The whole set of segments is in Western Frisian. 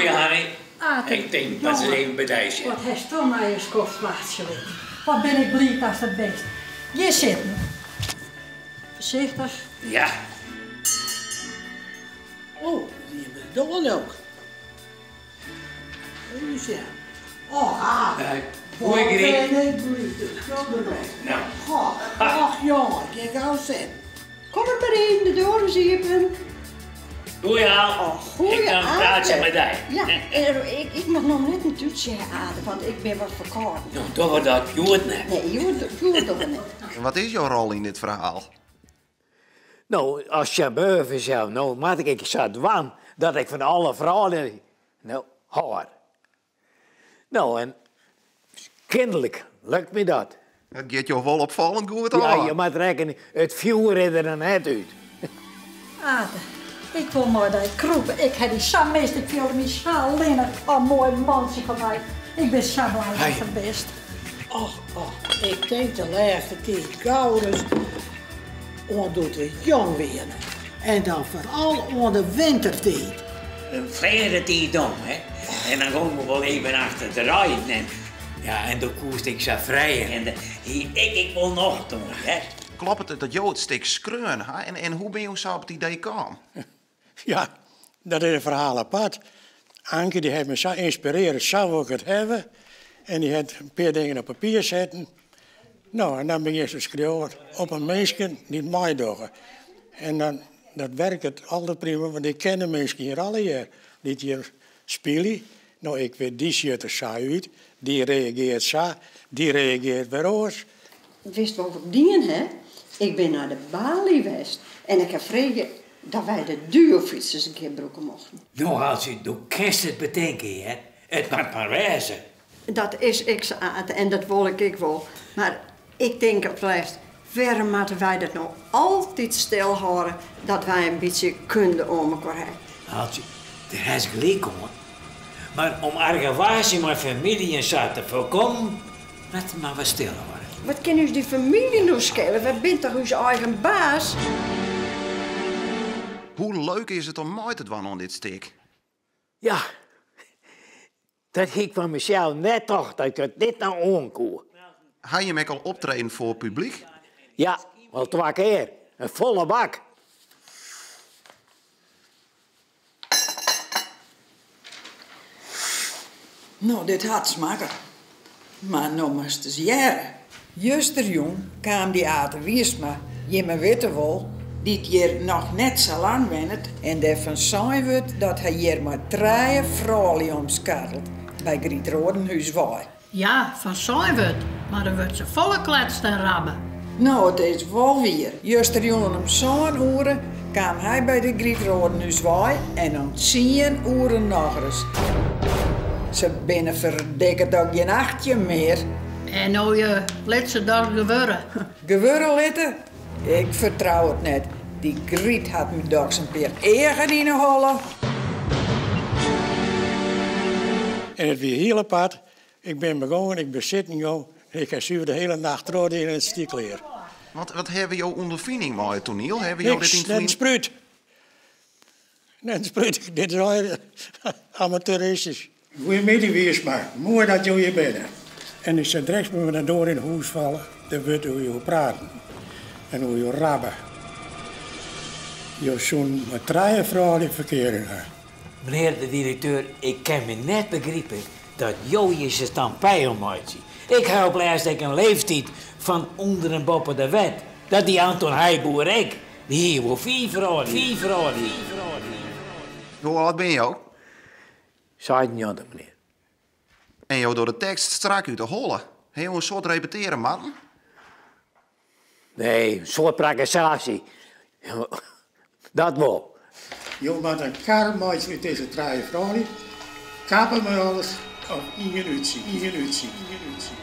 Goeie Hanny. Ate, Ik tink, moat ris jonge, even by dy sjen. wat hasto my in skoft wachtsje litten. Wat bin ik bliid datst der bist. Gean sitten. Foarsichtich. Ja. Oh, dy bedoel ook. Even sjen. Oh, ah. Goeie Griet. Wat ben ik bliid dat jo der bent. Nou. Goh, och jonge, gean gau sitten. Kom der mar yn, de doar is iepen. Goeie Aal. Oh, goeie Ik dan praatsje Ate. mei dy. Ja, ik moat noch net in tútsje ha, Ate, want ik bin wat ferkâlden. No, dogge we dat hjoed net. Nee, hjoed dogge we net. En wat is jo rol yn dit ferhaal? No, as sjauffeur fansels, no moat ik sa dwaan dat ik fan alle froulju no hâld. No, en kinderlik lukt my dat. Dat giet jo wol opfallend goed Ja, ôf. je moat rekkenje, it fjoer is der noch net út. Ate, ik wol mei dy krûpe. Ik ha dy sa mist, ik fielde my sa allinnich. Oh, moai mantsje fan my. Ik bin sa blij datst der bist. Och, och, ik tink de lêste tiid gauris oan doe't we jong wiene. En dan foaral oan de wintertiid. Dan fleach de tiid om, hè. En dan gongen we wol even achter de reiden en ja, en doe koest ik sa frij en dêr hie ik ek wol nocht oan, hè. Kloppet it dat jo it stik skreaun ha en en hoe binne jo sa op it idee kaam? Ja, dat is in ferhaal apart. Anke dy hat my sa ynspirearre, sa wol ik it hawwe. En dy hat in pear dingen op papier setten. No, en dan begjinst te skriuwen op 'e minsken dy't meidogge. En dan, dat werket altyd prima, want ik ken de minsken hjir allegear dy't hjir spylje. No, ik wit, dy sjocht der sa út, dy reagearret sa, dy reagearret wer oars. Witst wat ik dien ha? Ik bin nei de baly west en ik ha frege dat wy de duofyts in kear brûke mochten. No Aaltsje, do kinst it betinke hear, it moat mar wêze. Dat is ek sa Ate en dat wol ik ek wol, mar ik tink op 't lêst, wêrom moatte wy dat no altyd stilhâlde dat wy in bytsje kunde oan mekoar ha? Aaltsje, dêr hast gelyk oan. Mar om argewaasje mei famylje en sa te foarkommen, moat it mar wat stilhâlde. Wat kin ús dy famylje no skele? Wy binne toch ús eigen baas? Hoe leuk is it om mei te dwaan oan dit stik? Ja, dat hie ik fan mysels net tocht dat ik dit no oan koe. Ha jim ek al optreden foar publyk? Ja, al twa kear. In folle bak. No, dit hat smakke. Mar no moatst ris hearre. Justerjûn kaam dy Ate Wiersma, jimme witte wol, dy't hjir noch net sa lang wennet en dêrfan sein wurdt dat hy hjir mei trije froulju omskarrelt, by Griet Roordenhuis wei. Ja, fan sein wurdt, mar der wurdt safolle kletst en rabbe. No, it is wol wier. Justerjûn om sân oere kaam hy by de Griet Roordenhuis wei en om tsien oere nochris. Se binne ferdikke toch gjin 18 mear. En no je, lit se dat gewurde. Gewurde litte? Ik fertrou it net. Dy Griet hat my dochs in pear eagen yn 'e holle. En it wie hiel apart. Ik bin begongen, ik bin sitten gong. Ik ha suver de hiele nacht trochdien en it stie klear. Want wat hawwe jo ûnderfining mei it toaniel? Hawwe jo dit Niks, yn it net in ferline? sprút. Net in sprút. Dit is allegear amateuristysk. Goeiemiddei Wiersma, moai dat jo hjir binne. En ik sil drekst mei de doar yn hûs falle, der wurdt oer jo praten en oer jo rabbe. Jo soenen mei trije froulju ferkearing ha. Menear de direkteur, ik kin my net begripe dat jo je sa stampij om meitsje. Ik ha op lêst ek in leeftiid fan ûnder en boppe de wet. Dat die Anton Heijboer ek. Dy hie wol fiif froulju, fiif froulju, fiif froulju. Hoe âld binne jo? 96, menear. En jo dogge de tekst strak út 'e holle. Ha jo in soad repeteare moatten? Nee, in soad prakkesaasje. Dat wol. Jo moatte in kar meitsje út dizze trije froulju. Kappe mei alles of ien útsykje, ien útsykje, ien útsykje.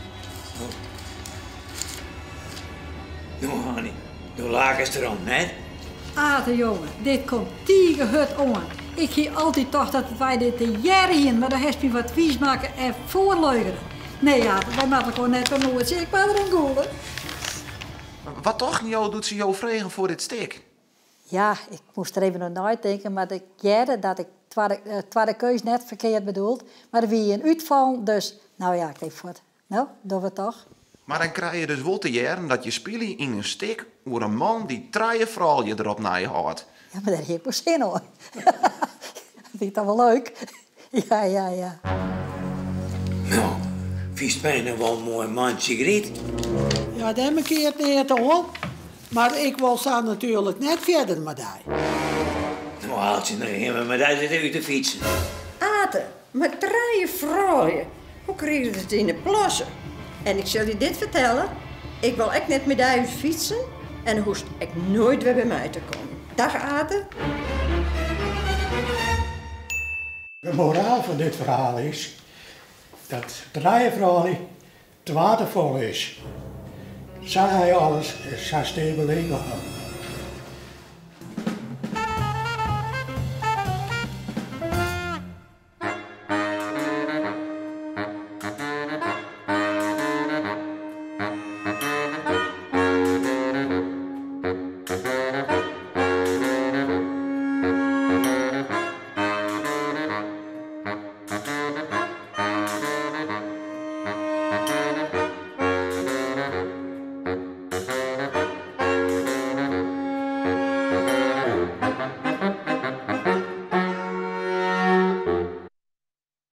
No Hanny, do lakest derom, net? Ate jonge, dit komt tige hurd oan. Ik hie altyd tocht dat wy dit tegearre hienen, mar do hast my wat wiis makke en foarleugene. Nee Ate, wy moatte elkoar net wer Ik moat derom gûle. Wat tochten jo doe't se jo fregen foar dit stik? Ja, ik moast der even oer neitinke, mar ik hearde dat ik twadde, eh, twadde keus net ferkeard bedoeld. Mar der wie ien útfallen, dus no ja, ik tink fuort. No, dogge we toch. Mar dan krije je dus wol te hearren dat je spylje yn in stik oer in man dy't trije froulju derop neihâldt. Ja, mar dêr hie ik wol sin oan. Dat wie toch wol leuk? Ja, ja, ja. No, fynst my no wol in moai mantsje, Gryt? Ja, dêr mankeart neat oan. Mar ik wol sa natuerlik net fierder mei dy. No, Aaltsje, dan gean we mei dy út te fytsen. Ate, mei trije froulju, hoe krige it yn 'e plasse? En ik sil dy dit fertelle, ik wol ek net mei dy út fytsen en hoechst ek noait wer by my te kommen. Dag Ate. De moraal fan dit ferhaal is dat trije froulju twa te folle is. Sa ha je alles en sa stean we lykwols.